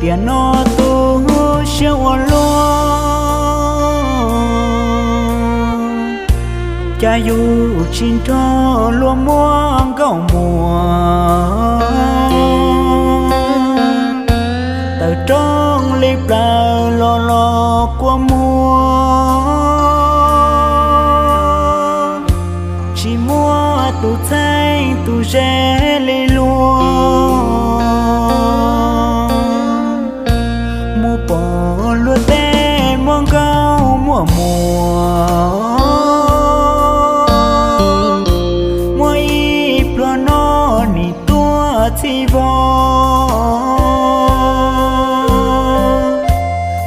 Tiam no tu siab ua luaj, cas yus tsis nrog luag muaj nkauj muam. Tawm rooj li plaws los los kua muag, tsis muaj tus txheeb tus ze li luag. Mus pom luag tej muaj nkauj muaj muam, muaj ib pluag no nim tuaj txhij vog.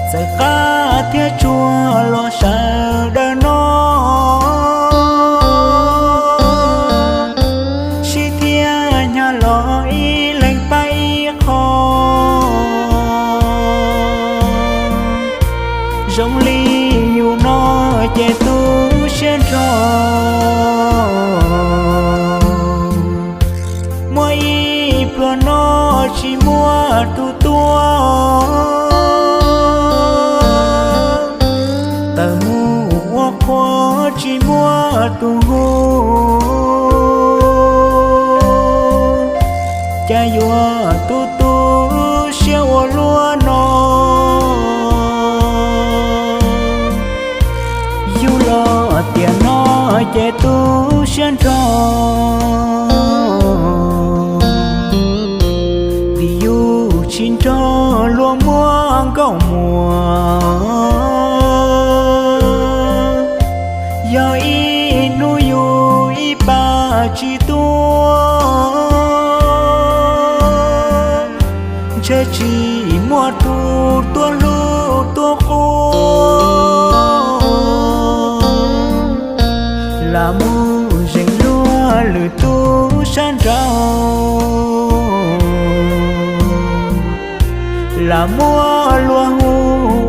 Txawm qab thiab tsuag los sawv daws no, sib thiab hnyav los ib leeg pab ib qho. Zoo li yus no ces tu siab nrho. Muaj ib pluag no tsis muaj tus tuaj, tawm mus ua qhua tsis muaj tus hu. Cas yuav tu tu siab ua luaj no. Yus los tiam no ces tu siab nrho, vim yus tsis nrog luag muaj nkauj muam. Yog ib hnub yus ib pab tsis tuaj, ntshe tsis muaj tus tuaj hlub tuaj qub. Lam mus zeem luag lwm tus sab nraud, lam muab luag hu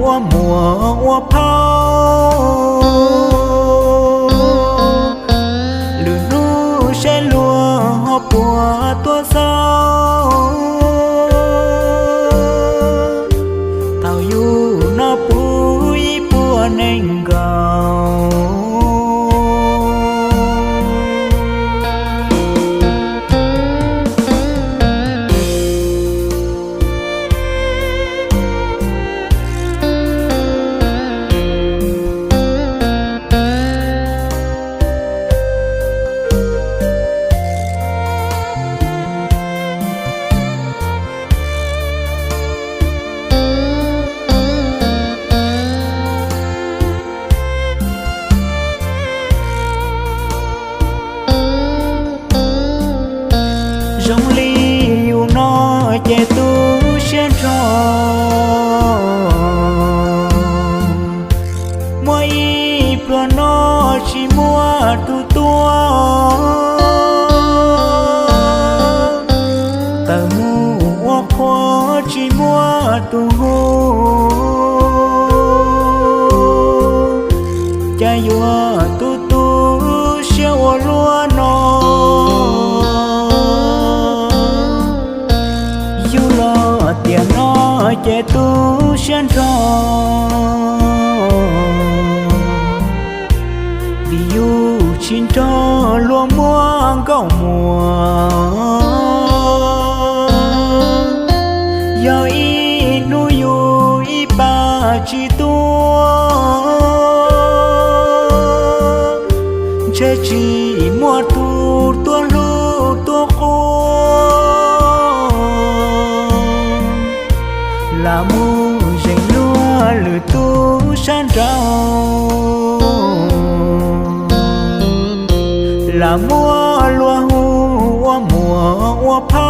ua muam ua phauj. Lwm hnub seb luag ho puas tuaj xauj, thaum yus no puv ib puas nees nkaum. Zoo li yus no ces tu siab nrho. Muaj ib pluag no tsis muaj tus tuaj, tawm mus ua qhua tsis muaj tus hu. Cas yuav tu tu siab ua luaj no. Yus los tiam no ces tu siab nrho, vim yus tsis nrog luag muaj nkauj muam. Yog ib hnub yus ib pab tsis tuaj, ntshe tsis muaj tus tuaj hlub tuaj qub. Lam mus zeem luag lwm tus sab nraud, lam muab luag hu ua muam ua phauj.